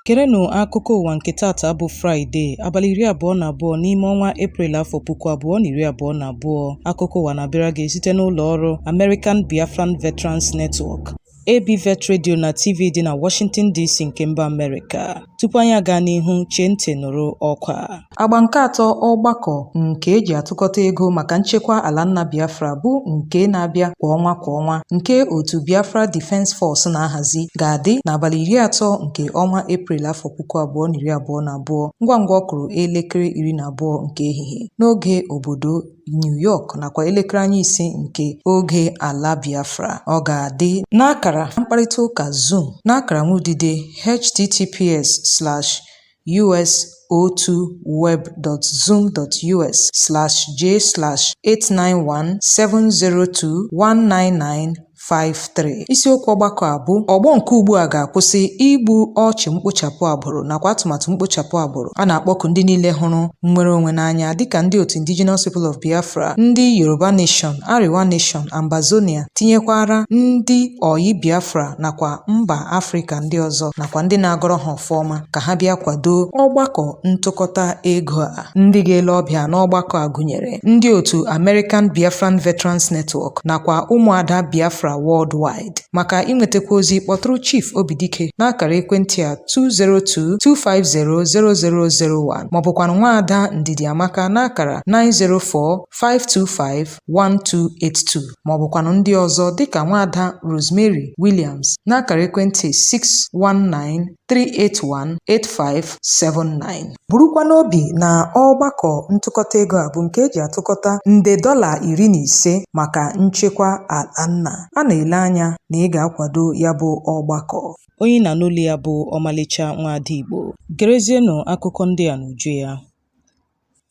Gerenụ akụkọ ụwa nke taata bụ Fraịde, abalị 22 n'ime ọnwa Eprel, afọ 2022. Akụkọ ụwa na-abịara gị site n'ụlọ ọrụ American Biafran Veterans Network, ABVET Radio na TV dị na Washington DC nke mba Amerịka. Tupu anyị aga n'ihu, chee ntị nụrụ ọkwa. Agba nke atọ ọgbakọ nke eji atụkọta ego maka nchekwa ala nna Biafra, bụ nke na-abịa kwa ọnwa kwa ọnwa, nke otu Biafra Defense Force na-ahazi, ga-adị n'abalị 30 nke ọnwa Eprel, afọ 2022, ngwa ngwa ọ kụrụ elekere 12 nke ehihie n'oge obodo New York nakwa elekere anya 5 nke oge ala Biafra. Ọ ga-adị n'akara mkparịta ụka Zoom n'akara nwudide https://us02web.zoom.us/j/89170219953. Isiokwu ọgbakọ a bụ "Ọgbọ nke ugbu a ga-akwụsị igbu ọchụ mkpochapụ agbụrụ nakwa atụmatụ mkpochapụ agbụrụ." A na-akpọku ndị niile hụrụ nnwere onwe n'anya, dịka ndị otu Indigenous People of Biafra, ndị Yoruba Nation, Arewa Nation, Ambazonia, tinyekwara ndị oyi Biafra nakwa mba Afrịka ndị ọzọ, nakwa ndị na-agọrọ ha ọfọma, ka ha bịa kwado ọgbakọ ntụkọta ego a. Ndị ga-ele ọbịa n'ọgbakọ a gụnyere ndị otu American Biafran Veterans Network nakwa ụmụada Biafra Worldwide. Maka inwetakwa ozi, kpọtụrụ Chief Obidike n'akara ekwentị a 202-250-0001, maọbụkwanụ nwaada Ndidi Amaka n'akara 904-525-1282, maọbụkwanụ ndị ọzọ dịka nwaada Rosemary Williams n'akara ekwentị 619-381-8579. Burukwa n'obi na ọgbakọ ntụkọta ego a bụ nke eji atụkọta nde $15 maka nchekwa ala nna. A na-ele anya na ị ga-akwado ya bụ ọgbakọ. Onye na n'olu ya bụ ọmalịcha nwaada Igbo. Gerezienụ akụkọ ndị a n'uju ya.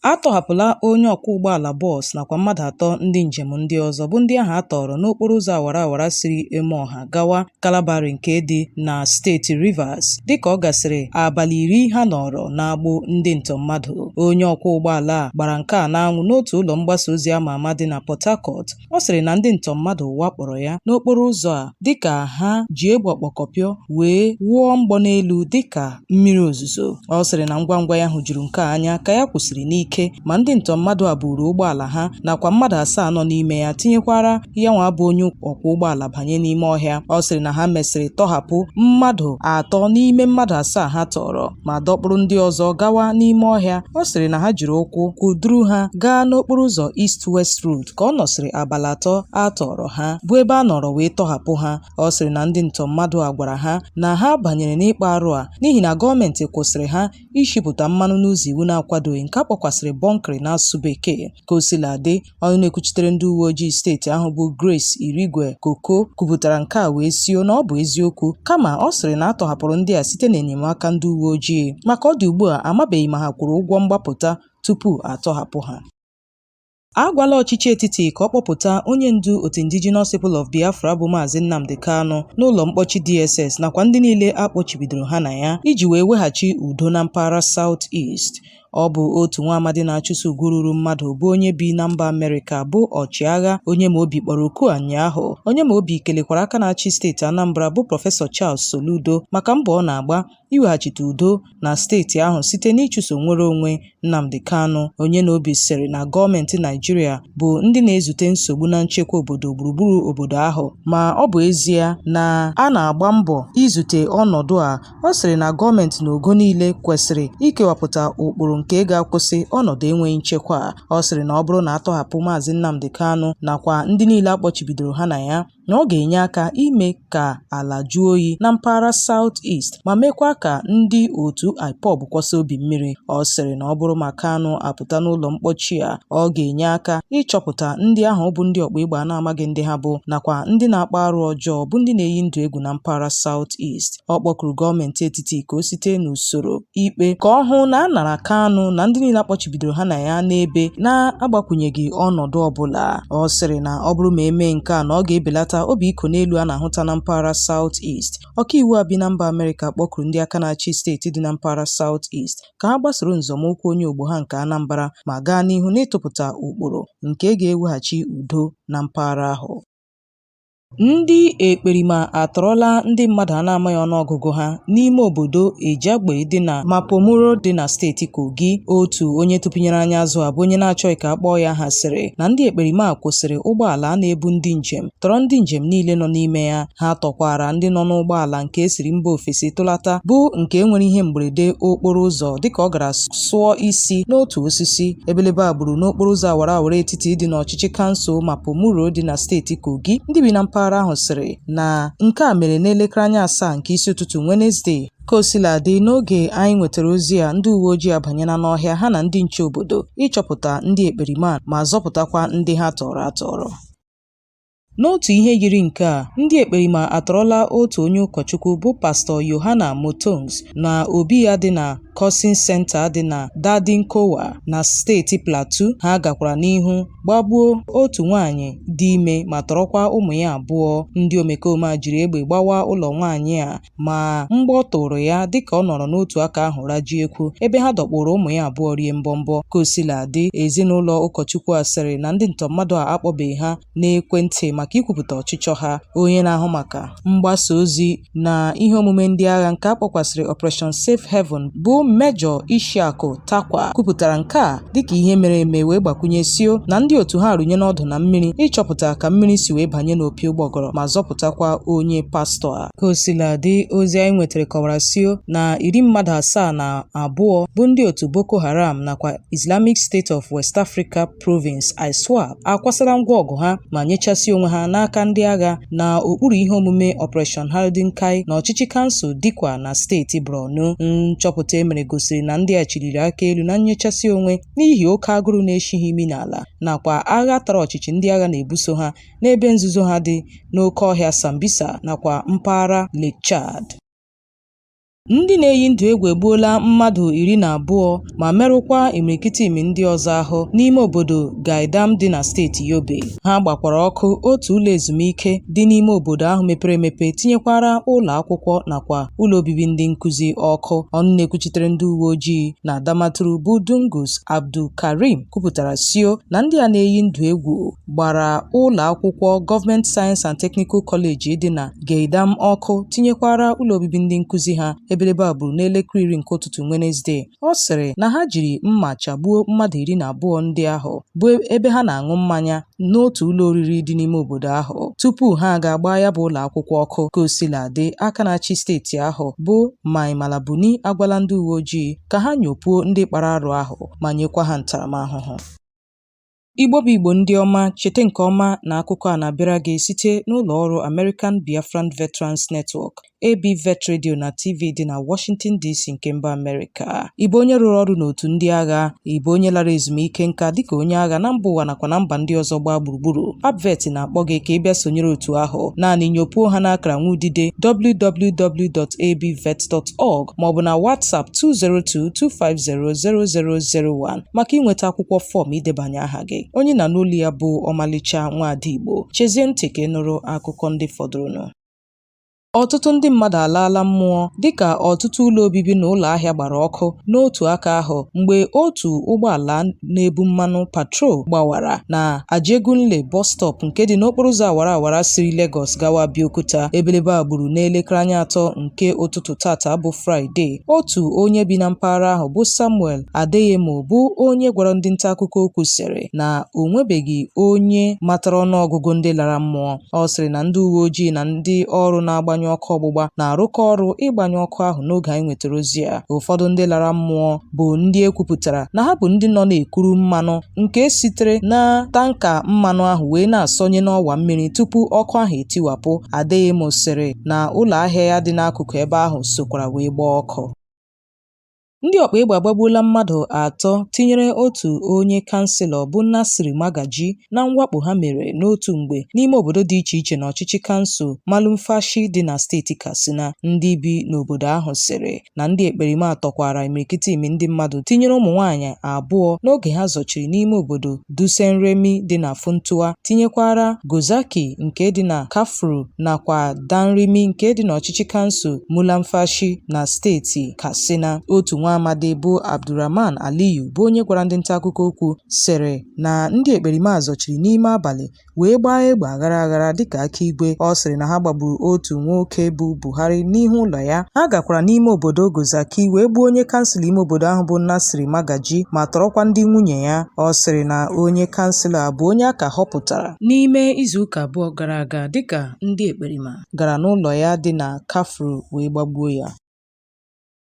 A tọhapụla onye ọkwọ ụgbọala bọọsụ nakwa mmadụ atọ ndị njem ndị ọzọ, bụ ndị ahụ a tọọrọ n'okporo ụzọ awara awara siri Emuoha gawa Kalabari nke dị na steeti Rivers, dịka ọ gasịrị abalị 10 ha nọrọ n'agbụ ndị ntọ mmadụ. Onye ọkwọ ụgbọala a gbara nke a n'anwụ n'otu ụlọ mgbasa ozi ama ama dị na Port Harcourt. Ọ sịrị na ndị ntọ mmadụ wakporo ya n'okporo ụzọ a dịka ha ji egbe ọkpọkọpịọ wee wụọ mgbọ n'elu dịka mmiri ozuzo. Ọ sịrị na ngwa ngwa ya hụjuru nke a anya ka ya kwụsịrị n'ike, ma ndị ntọ mmadụ a buuru ụgbọala ha nakwa mmadụ asaa nọ n'ime ya, tinyekwara ya nwa bụ onye ọkwọ ụgbọala, banye n'ime ọhịa. Ọ sịrị na ha mesịrị tọhapụ mmadụ atọ n'ime mmadụ asaa ha tọrọ ma dọkpụrụ ndị ọzọ gawa n'ime ọhịa. Ọ sịrị na ha jiri ụkwụ kwuduru ha gaa n'okporo ụzọ East West Road ka ọ nọsịrị abalị 3 a tọrọ ha, bụ ebe a nọrọ wee tọhapụ ha. Ọ sịrị na ndị ntọ mmadụ a gwara ha na ha banyere n'ịkpa arụ a n'ihi na gọọmenti kwụsịrị ha ishipụta mmanụ n'ụzọ iwu na-akwadoghị, nke a kpọkwasịrị bunkering n'asụsụ Bekee. Ka o sila dị, ọnụ na-ekwuchitere ndị uwe ojii steeti ahụ bụ Grace Irigwe Koko kwupụtara nke a wee sio na ọ bụ eziokwu, kama ọ sịrị na a tọhapụrụ ndị a site n'enyemaka ndị uwe ojii. Maka ọ dị ugbu a, amabeghị ma ha kwụrụ ụgwọ mgbapụta tupu a tọhapụ ha. A gwala ọchịchị etiti ka ọ kpọpụta onye ndu otu Indigenous People of Biafra bụ Maazị Nnamdi Kanu n'ụlọ mkpọchi DSS nakwa ndị niile a kpọchibidoro ha na ya, iji wee weghachi udo na mpaghara South East. Ọ bụ otu nwa amadi na-achụso ugwu ruru mmadụ, bụ onye bi na mba Amerịka, bụ ọchịagha Onyemaobi kpọrọ oku a ụnyaahụ. Onyemaobi kelekwara aka na-achị steeti Anambra bụ Prọfesọ Charles Soludo maka mbọ ọ na-agba iweghachite udo na steeti ahụ site n'ịchụso nnwere onwe Nnamdi Kanu. Onyemaobi sịrị na gọọmenti Naịjirịa bụ ndị na-ezute nsogbu na nchekwa obodo gburugburu obodo ahụ, ma ọ bụ ezie na a na-agba mbọ izute ọnọdụ a. Ọ sịrị na gọọmenti n'ogo niile kwesịrị ikewapụta ụkpụrụ nke ga-akwụsị ọnọdụ enweghị nchekwa a. Ọ sịrị na ọ bụrụ na a tọhapụ Maazị Nnamdi Kanu nakwa ndị niile a kpọchibidoro ha na ya, na ọ ga-enye aka ime ka ala jụọ oyi na mpaghara South East ma mekwa ka ndị otu IPOB kwọsa obi mmiri. Ọ sịrị na ọ bụrụ ma Kanu apụta n'ụlọ mkpọchi a, ọ ga-enye aka ịchọpụta ndị ahụ bụ ndị ọkpa egbe a na-amaghị ndị ha bụ nakwa ndị na-akpa arụ ọjọọ, bụ ndị na-eyi ndụ egwu na mpaghara South East. Ọ kpọkuru gọọmenti etiti ka o site n'usoro ikpe ka ọ hụ na a nara Kanu na ndị niile akpọchibidoro ha na ya n'ebe na-agbakwunyeghị ọnọdụ ọbụla. Ọ sịrị na ọ bụrụ ma emee nke a, na ọ ga-ebelata obi iko n'elu a na-ahụta na mpaghara South East. Ọkaiwu a bi na mba Amerịka kpọkuru ndị aka na-achị steeti dị na mpaghara South East ka ha gbasoro nzọmụkwụ onye ogbo ha nke Anambra ma gaa n'ihu n'ịtụpụta ụkpụrụ nke ga-eweghachi udo na mpaghara ahụ. Ndị ekperima atọrọla ndị mmadụ a na-amaghị ọnụọgụgụ ha n'ime obodo Ejagbe dị na Mapomuro dị na steeti Kogi. Otu onye tụpụnyere anya azụ a bụ onye na-achọghị ka a kpọọ ya aha sịrị na ndị ekperima a kwụsịrị ụgbọala a na-ebu ndị njem, tọrọ ndị njem niile nọ n'ime ya. Ha tọkwara ndị nọ n'ụgbọala nke e siri mba ofesi tụlata bụ nke nwere ihe mberede okporo ụzọ dịka ọ gara sụọ isi n'otu osisi. Ebelebe a gburu n'okporo ụzọ awara awara etiti dị n'ọchịchị kansụl Mapomuro dị na steeti Kogi. Ndị bi na mpaghara ahụ sịrị na nke a mere n'elekere anya asaa nke isi ụtụtụ Wenezdee. Ka o sila dị, n'oge anyị nwetara ozi a, ndị uwe ojii abanyela n'ọhịa ha na ndị nche obodo ịchọpụta ndị ekperima ma zọpụtakwa ndị ha tọọrọ atọrọ. N'otu ihe yiri nke a, ndị ekperima atọrọla otu onye ụkọchukwu bụ Pastọ Yohana Motongs na obi ya dị na Coursing Center dị na Dadin Kowa na steeti Plateau. Ha gakwara n'ihu gbagbuo otu nwaanyị dị ime ma tọrọkwa ụmụ ya abụọ. Ndị omekome a jiri egbe gbawa ụlọ nwaanyị a ma mgbọ tụrụ ya dịka ọ nọrọ n'otu aka ahụ rajie ekwu ebe ha dọkpụrụ ụmụ ya abụọ rie mbọmbọ. Ka o sila dị, ezinụlọ ụkọchukwu a sịrị na ndị ntọ mmadụ a akpọbeghị ha n'ekwentị maka ikwupụta ọchịchọ ha. Onye na-ahụ maka mgbasa ozi na ihe omume ndị agha nke a kpọkwasịrị Operation Safe Haven bụ Mejọ Ishaku Takwa kwupụtara nke a dịka ihe mere eme wee gbakwunye sio na ndị otu ha arụnyela ọdụ na mmiri ịchọpụta ka mmiri si wee banye n'opi ụgbọgọrọ ma zọpụtakwa onye pastọ a. Ka o sila dị, ozi anyị nwetara kọwara sio na iri mmadụ asaa na abụọ bụ ndị otu Boko Haram nakwa Islamic State of West Africa Province ISWAP akwasala ngwa ọgụ ha ma nyechasị onwe ha n'aka ndị agha na okpuru ihe omume Operation Hadin Kai na ọchịchị kansụl Dikwa na steeti Borno. Nchọpụta e mere gosiri na ndị a chịliri aka elu na nnyechasị onwe n'ihi oke agụrụ na-eshi ha imi n'ala nakwa agha tara ọchịchị ndị agha na-ebuso ha n'ebe nzuzo ha dị n'oke ọhịa Sambisa nakwa mpaghara Lake Chad. Ndị na-eyi ndụ egwu egbuola mmadụ 12 ma merụkwa imirikiti imi ndị ọzọ ahụ n'ime obodo Gaidam dị na steeti Yobe. Ha gbakwara ọkụ otu ụlọ ezumike dị n'ime obodo ahụ mepere emepe tinyekwara ụlọ akwụkwọ nakwa ụlọ obibi ndị nkụzi ọkụ. Ọnụ na-ekwuchitere ndị uwe ojii na Damaturu bụ Dungus Abdulkarim kwupụtara sio na ndị a na-eyi ndụ egwu gbara ụlọ akwụkwọ Government Science and Technical College dị na Geidam ọkụ tinyekwara ụlọ obibi ndị nkụzi ha. Ebelebe a gburu n'elekere 10 nke ụtụtụ Wenezdee. Ọ sịrị na ha jiri mma chagbuo mmadụ 12 ndị ahụ bụ ebe ha na-aṅụ mmanya n'otu ụlọ oriri dị n'ime obodo ahụ tupu ha aga gbaa ya bụ ụlọ akwụkwọ ọkụ. Ka o sila dị, aka na-achị steeti ahụ bụ Mai Mala Buni agwala ndị uwe ojii ka ha nyopuo ndị kpara arụ ahụ ma nyekwa ha ntaramahụhụ. Igbo bụ Igbo ndị ọma, cheta nke ọma na akụkọ a na-abịara gị site n'ụlọ ọrụ American Biafran Veterans Network, ABVET Radio na TV dị na Washington DC nke mba Amerịka. Ị bụ onye rụrụ ọrụ n'otu ndị agha, ị bụ onye lara ezumike nka dịka onye agha na mba ụwa nakwa na mba ndị ọzọ gbaa gburugburu. ABVET na-akpọ gị ka ị bịa sonyere otu ahụ. Naanị nyopuo ha n'akara nwaudide www.abvet.org maọbụ na WhatsApp 202 250 0001 maka inweta akwụkwọ fọm idebanye aha gị. Onye ị na-anụ olu ya bụ ọmalịcha nwaada Igbo. Chezie ntị ka ị nụrụ akụkọ ndị fọdụrụnụ. Ọtụtụ ndị mmadụ alaala mmụọ dịka ọtụtụ ụlọ obibi na ụlọ ahịa gbara ọkụ n'otu aka ahụ mgbe otu ụgbọala na-ebu mmanụ patrol gbawara na Ajegunle bus stop nke dị n'okporo ụzọ awara awara siri Lagos gawa Abeokuta. Ebelebe a gburu n'elekere anya atọ nke ụtụtụ tata bụ Fraịde. Otu onye bi na mpaghara ahụ bụ Samuel Adeyemo bụ onye gwara ndị nta akụkọ okwu sịrị na o nwebeghị onye matara ọnụọgụgụ ndị lara mmụọ. Ọ sịrị na ndị uwe ojii na ndị ọrụ na-agbanyụ ọkụ ọgbụgba na-arụkọ ọrụ ịgbanyụ ọkụ ahụ n'oge anyị nwetara ozi a. Ụfọdụ ndị lara mmụọ bụ ndị e kwupụtara na ha bụ ndị nọ na-ekuru mmanụ nke sitere na tanka mmanụ ahụ wee na-asọnye n'ọwa mmiri tupu ọkụ ahụ etiwapụ. Adeyemo sịrị na ụlọ ahịa ya dị n'akụkụ ebe ahụ sokwara wee gbaa ọkụ. Ndị ọkpa egbe agbagbuola mmadụ atọ tinyere otu onye kanselọ bụ Nasir Magaji na mwakpo ha mere n'otu mgbe n'ime obodo dị iche iche n'ọchịchị kansụl Malumfashi dị na steeti Katsina. Ndị bi n'obodo ahụ sịrị na ndị ekperima tọkwara imirikiti imi ndị mmadụ tinyere ụmụ nwaanyị abụọ n'oge ha zọchiri n'ime obodo Dutsen-Remi dị na Funtua tinyekwara Gozaki nke dị na Kafuru nakwa Danrimi nke dị n'ọchịchị kansụl Malumfashi na steeti Katsina. Otu Otu nwa amadi bụ Abdulrahman Aliyu, bụ onye gwara ndị nta akụkọ okwu, sịrị na ndị ekperima zọchiri n'ime abalị wee gbaa egbe aghara aghara dịka aka igwe. Ọ sịrị na ha gbagburu otu nwoke bụ Buhari n'ihu ụlọ ya. Ha gakwara n'ime obodo Gozaki wee gbuo onye kansụl ime obodo ahụ bụ Nasiri Magaji ma tọrọkwa ndị nwunye ya. Ọ sịrị na onye kansụl a bụ onye a ka họpụtara n'ime izuụka 2 gara aga dịka ndị ekperima gara n'ụlọ ya dị na Kafuru wee gbagbuo ya.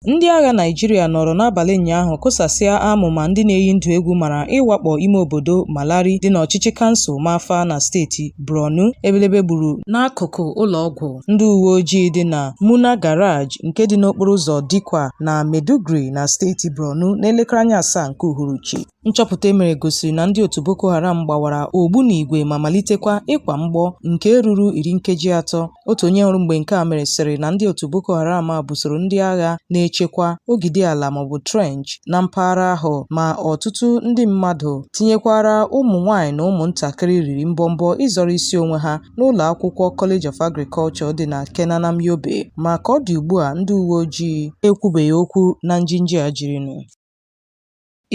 Ndị agha Naịjirịa nọrọ n'abalị ụnyaahụ kụsasịa amụma ndị na-eyi ndụ egwu mara ịwakpo ime obodo Malari dị n'ọchịchị kansụl Mafa na steeti Borno. Ebelebe gburu n'akụkụ ụlọ ọgwụ ndị uwe ojii dị na Muna Garage nke dị n'okporo ụzọ Dikwa na Maiduguri na steeti Borno n'elekere anya 7 nke uhuruchi. Nchọpụta e mere gosiri na ndị otu Boko Haram gbawara ogbunigwe ma malitekwa ịkwa mgbọ nke ruru iri nkeji atọ. Otu onye hụrụ mgbe nke a mere sịrị na ndị otu Boko Haram a busoro ndị agha na-echekwa ogidi ala maọbụ trench na mpaghara ahụ, ma ọtụtụ ndị mmadụ tinyekwara ụmụ nwaanyị na ụmụntakịrị riri mbọmbọ ịzọrọ isi onwe ha n'ụlọ akwụkwọ College of Agriculture dị na Kenanam, Yobe. Ma ka ọ dị ugbu a, ndị uwe ojii ekwubeghị okwu na njinji a jirinụ.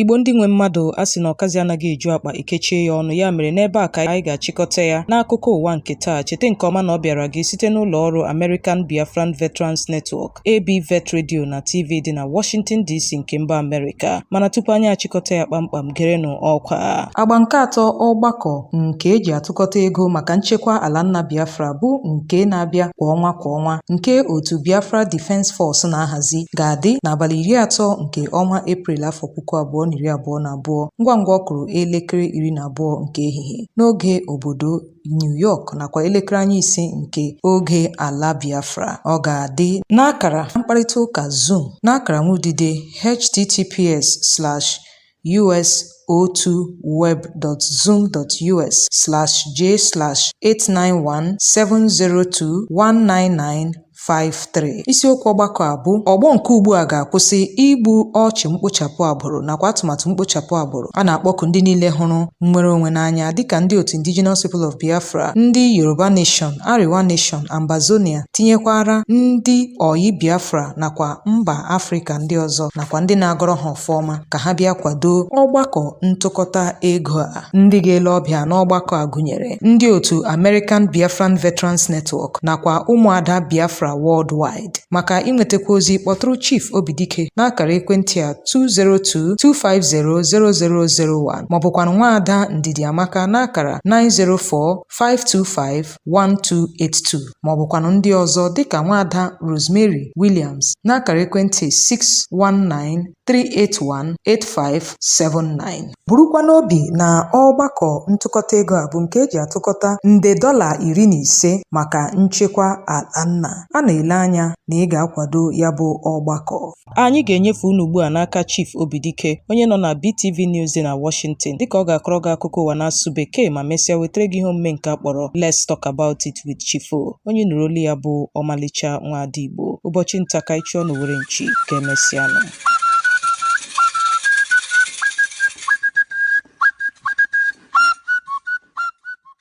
Igbo ndị nwe mmadụ, a sị na ọkazị anaghị eju akpa ekechie ya ọnụ. Ya mere, n'ebe a ka anyị ga-achịkọta ya n'akụkọ ụwa nke taa. Cheta nke ọma na ọ bịara gị site n'ụlọ ọrụ American Biafran Veterans Network, ABVET Radio na TV dị na Washington DC nke mba Amerịka. Mana tupu anyị achịkọta ya kpamkpam, gerenụ ọkwa. Agba nke atọ ọgbakọ nke eji atụkọta ego maka nchekwa ala nna Biafra bụ nke na-abịa kwa ọnwa kwa ọnwa nke otu Biafra Defence Force na-ahazi ga-adị n'abalị 30 nke ọnwa Eprel afọ 2022, ngwa ngwa ọ kụrụ elekere 12 nke ehihie n'oge obodo New York nakwa elekere anya 5 nke oge ala Biafra. Ọ ga-adị n'akara mkparịta ụka Zoom n'akara nwudide https://us02web.zoom.us/j/89170219953. Isiokwu ọgbakọ a bụ ọgbọ nke ugbu a ga-akwụsị igbu ọchụ mkpochapụ agbụrụ nakwa atụmatụ mkpochapụ agbụrụ. A na-akpọku ndị niile hụrụ nnwere onwe n'anya dịka ndị otu Indigenous People of Biafra, ndị Yoruba Nation, Arewa Nation, Ambazonia, tinyekwara ndị oyi Biafra nakwa mba Afrịka ndị ọzọ nakwa ndị na-agọrọ ha ọfọ ọma ka ha bịa kwado ọgbakọ ntụkọta ego a. Ndị ga-ele ọbịa n'ọgbakọ a gụnyere ndị otu American Biafran Veterans Network nakwa ụmụada Biafra Worldwide. Maka inwetakwa ozi, kpọtụrụ Chief Obidike n'akara ekwentị a 202-250-0001 maọbụkwanụ nwaada Ndidi Amaka n'akara 904-525-1282 maọbụkwanụ ndị ọzọ dịka nwaada Rosemary Williams n'akara ekwentị 619-381-8579. Burukwa n'obi na ọgbakọ ntụkọta ego a bụ nke eji atụkọta nde dọla 15 maka nchekwa ala nna. A na-ele anya na ị ga-akwado ya bụ ọgbakọ. Anyị ga-enyefe unu ugbu a n'aka Chief Obidike, onye nọ na BTV News dị na Washington, dịka ọ ga-akọrọ gị akụkọ ụwa n'asụsụ Bekee ma mesịa wetara gị ihe omume nke a kpọrọ Let's Talk About It with Chief O. Onye nụrụ olu ya bụ ọmalịcha nwaada Igbo. Ụbọchị nta ka anyị chụọ n'owere nchi, ka emesịanụ.